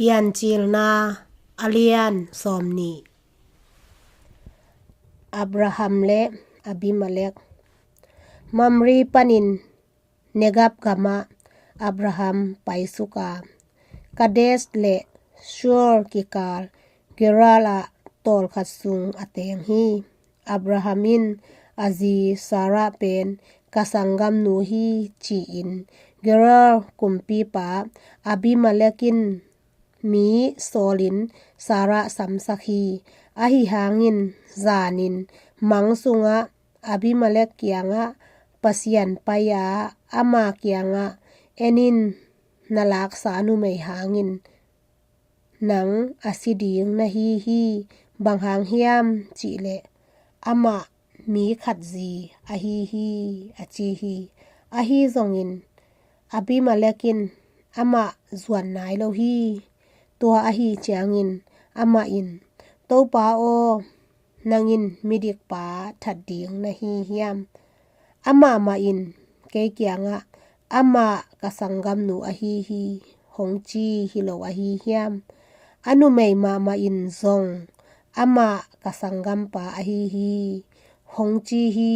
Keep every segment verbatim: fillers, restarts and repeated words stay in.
Piancilna a lian sawmnih. Abraham le Abimelek. Mamre panin Negeb gamah Abraham paisuk a, Kadesh le Shur kikal Gerar ah tawlkhat sung a teng hi. Abraham in a zi Sarah pen ka sanggamnu hi ci-in Gerar kumpipa Abimelek in mi sawlin Sarah samsak hi. Ahi hangin zanin mang sungah Abimelek kiangah Pasian pai-a ama kiangah, "En in, na laksa numei hangin nang a si ding na hi hi. Bang hang hiam cihleh amah mi khat zi ahi hi," a ci hi. Ahi zongin Abimelek in amah zuan nai lo hi. Tua ahi ciangin amah in, "Topa aw, nang in midikpa that ding na hi hiam? Amah mah in kei kiangah, 'Amah ka sanggamnu ahi hi,' hong ci hi lo ahi hiam? A numei mahmah in zong, 'Amah ka sanggampa ahi hi,' hong ci hi.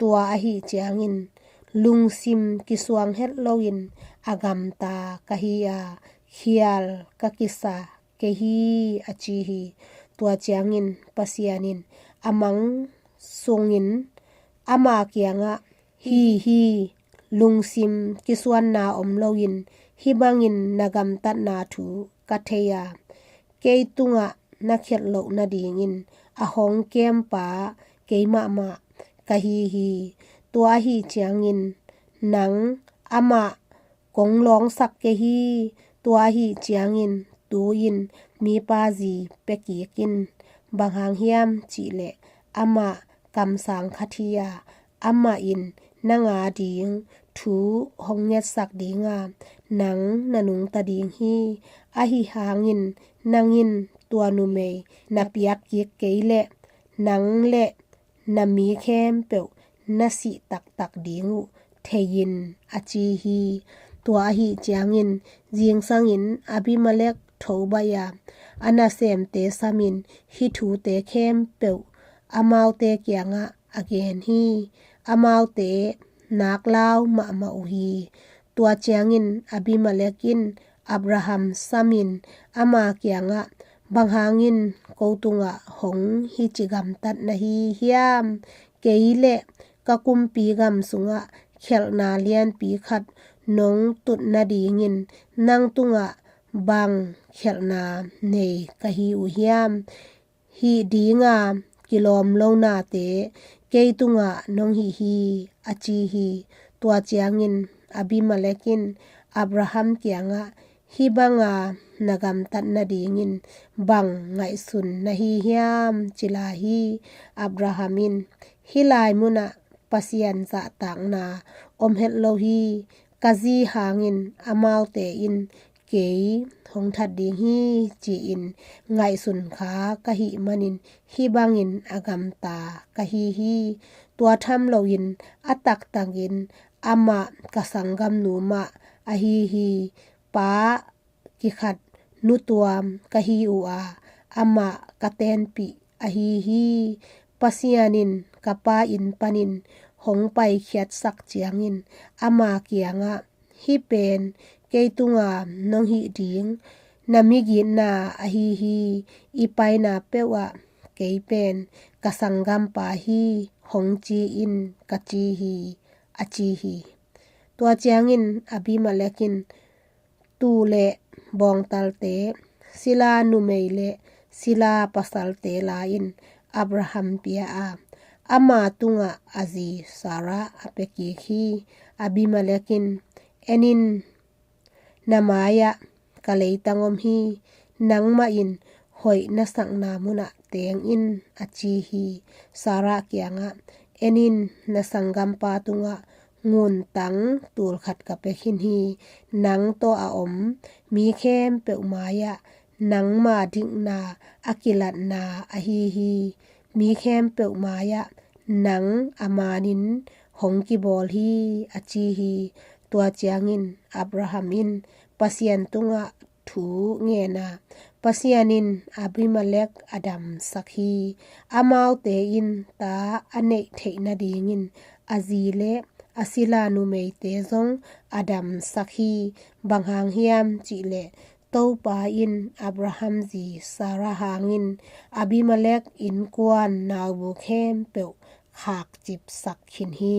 Tua ahi ciangin lungsim kisuang het loin a gamta ka hi a, khial ka kisa kei hi," a ci hi. Tua ciangin Pasian in a mang sungin ama kiangah, "Hi hi, lungsim kisuanna om loin hih bangin na gamtatna thu ka thei a, kei tungah na khialh loh nadingin a hong kempa keimah mah ka hi hi. Tua ahi ciangin nang amah kong lawngsak kei hi. Tua ahi ciangin tu-in mipa zi pia kik in. Bang hang hiam cihleh amah kamsang khat hi a, amah in nang ading thu hong ngetsak ding a, nang na nungta ding hi. Ahi hangin nang in tua numei na piak kik kei leh nang le na mi khempeuh na sih taktak ding uh thei in," a ci hi. Tua ahi ciangin zingsangin Abimelek tho baih a, a nasemte samin hih thute khempeuh amaute kiangah a gen hi. Amaute naklau mahmah uh hi. Tua ciangin Abimelek in Abraham samin ama kiangah, "Bang hangin ko tungah hong hici gamtat na hi hiam? Kei le ka kumpi gam sungah khialhna lianpi khat nong tut nadingin nang tungah bang khialhna nei ka hi uh hiam? Hih dinga kilawm lo nate kei tungah nong hih hi," a ci hi. Tua ciangin Abimelek in Abraham kiangah, "Hih banga na gamtat nadingin bang ngaihsun na hi hiam?" ci lai hi. Abraham in, "Hih lai munah Pasian zahtakna om het lo hi. Ka zi hangin amaute in kei hong that ding hi ci-in ngaihsun kha ka hih manin hih bangin a gamta ka hi hi. Tua tham loin a taktakin amah ka sanggamnu mah ahi hi. Pa kikhat nutuam ka hi uh a, amah ka tenpih ahi hi. Pasian in ka pa inn panin hong paikhiatsak ciangin ama kiangah, 'Hih pen kei tunga nong hih ding na migitna ahi hi. I paina peuhah kei pen ka sanggampa hi hong ci in,' ka ci hi," a ci hi. Tua ciangin Abimelek in tuu le bawngtalte, sila numei le sila pasalte la-in Abraham pia a, ama tungah a zi Sarah a pia kik hi. Abimelek in, "En in, na mai-ah ka leitang om hi. Nangmah in hoih na sakna munah teng in," a ci hi. Sarah kiangah, "En in, na sanggampa tungah nguntang tul khat ka pia khin hi. Nang tawh a om mi khempeuh mai-ah nangma dikna a kilatna ahi hi. Mi khempeuh mai-ah nang a manin hong kibawl hi," a ci hi. Tua ciangin Abraham in Pasian tungah thu ngen a, Pasian in Abimelek a damsak hi. Amaute in ta a neih theih nadingin a zi le a sila numeite zong a damsak hi. Bang hang hiam cih leh Topa in Abraham zi Sarah hangin Abimelek innkuan naubuk khempeuh khakcipsak khin hi.